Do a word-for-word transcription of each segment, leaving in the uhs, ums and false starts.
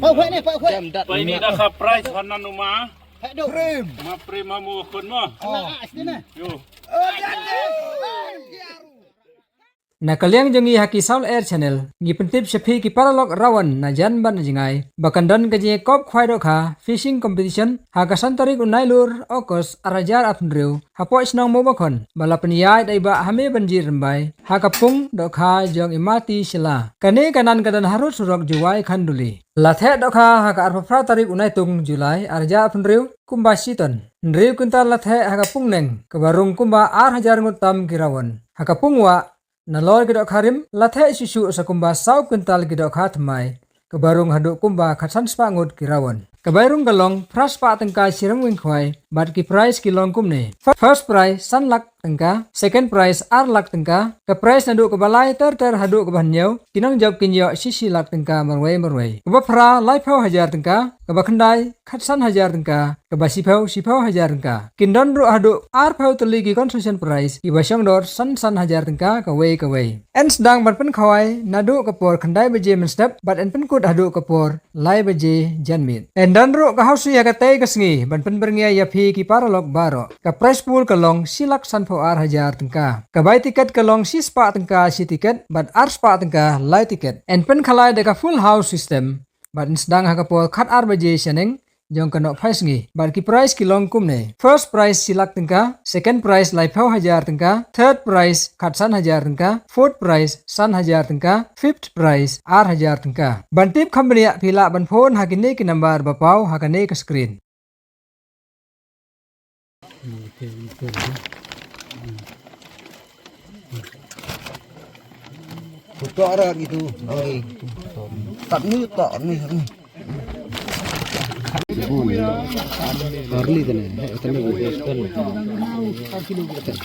Pau khwai ne, pau khwai. Pai ni da ka prize hanan uma. Hai do. Prim. Ma prim ma mo kon mo. Oh. Yo. Na ka liang jong ngi ha ki Sawl Air Channel, ngi pyntip sha phi ki paralok Rawan na jan bad na jngai ba kan don ka jingïakop khwai dohkha, fishing competition, ha ka san tarik u Nailur, August, ar hajar arphew hynriew, hapoh shnong Mobakhon, ba la pynïaid da i Bah Hame Banjir Rymbai, ha ka pung dohkha jong i Mati Shylla. Kane ka nan ka don harud surok Jowai Khanduli. La theh dohkha ha ka arphew phra tarik u Naitung, July, ar hajar arphew hynriew, kumba shi ton. Hynriew kwintal la theh ha ka pung neng, kaba rung kumba ar hajar ngut tam ki Rawan. Ha ka pung wah, nalor ki dohkha rim, la theh shuh shuh sa kumba saw kwintal ki dohkha thymmai, kaba rung haduh kumba khatsan spah ngut ki Rawan. Ka bai rung ka long phra spah tyngka shi ryngwiang khwai, bad ki prize ki long kumne. Fir-, first prize san lak tyngka, second prize ar lak tyngka, ka prize naduh kaba lai ter ter haduh kaba hynñiew, ki nongjop kin ïoh shi shi lak tyngka marwei marwei. Kaba phra laiphew hajar tyngka, kaba khyndai khatsan hajar tyngka, kaba shiphew shiphew hajar tyngka. Kin don ruh haduh arphew tylli ki consolation prize, kiba shong dor san san hajar tyngka kawei kawei. Yn sdang ban pynkhwai naduh ka por khyndai baje mynstep, bad yn pynkut haduh ka por lai baje janmiet. Yn don ruh ka housie ha katei ka sngi ban pynbyrngia ïa phi ki paralok baroh. Ka prize pool ka long shi lak sanphew ar hajar tyngka. Ka bai tiket ka long shi spah tyngka shi tiket, bad ar spah tyngka lai tiket. Yn pynkhalai da ka full house system, bad yn sdang ha ka por khatar baje shaneng jong ka nohphaisngi. Bad ki prize ki long kumne. First prize shi lak tyngka, second prize laiphew hajar tyngka, third prize khatsan hajar tyngka, fourth prize san hajar tyngka, fifth prize ar hajar tyngka. Ban tip kham bniah phi lah ban phone ha kine ki nambar ba paw ha kane ka screen. Tok ra gitu. Oi. Tat ni tok ni ni. Early tane, eh, tane.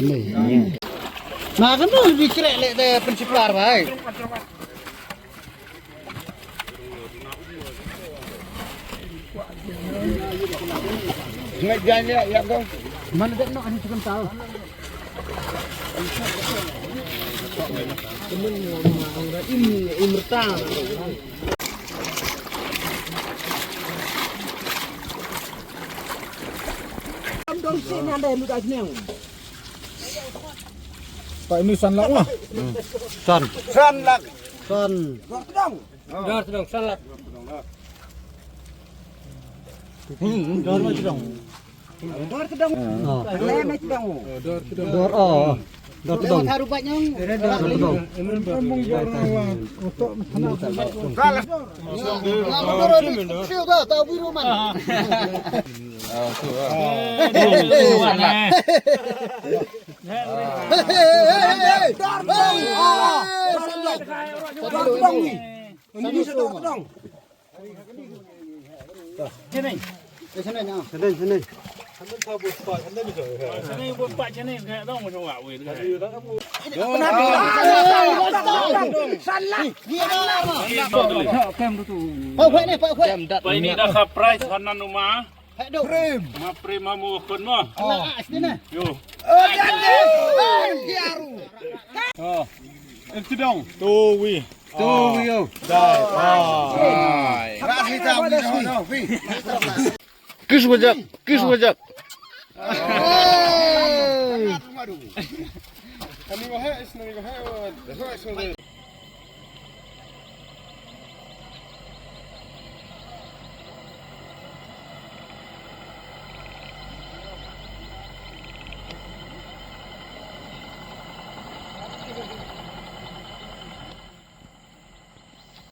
Tane. Ma kan tu lebih kerek lek de principal, bhai. Pak, ini san lak lah. San. San lak. San. Dor tdong, san lak. Hmm, dor ma tdong. Dor tdong. Oh. Le me tdong. Dor, oh. Dor tdong. Tharu bat nyong. Dor tdong. Pai ni da ka prize hanan uma. Prim. Ma prim ma mo kon mo. Oh. Yo. Oh. Tdong. Tu wi. Tu wi yo. Dai. Kis wajak, kis wajak. Kami wahai, is nami wahai.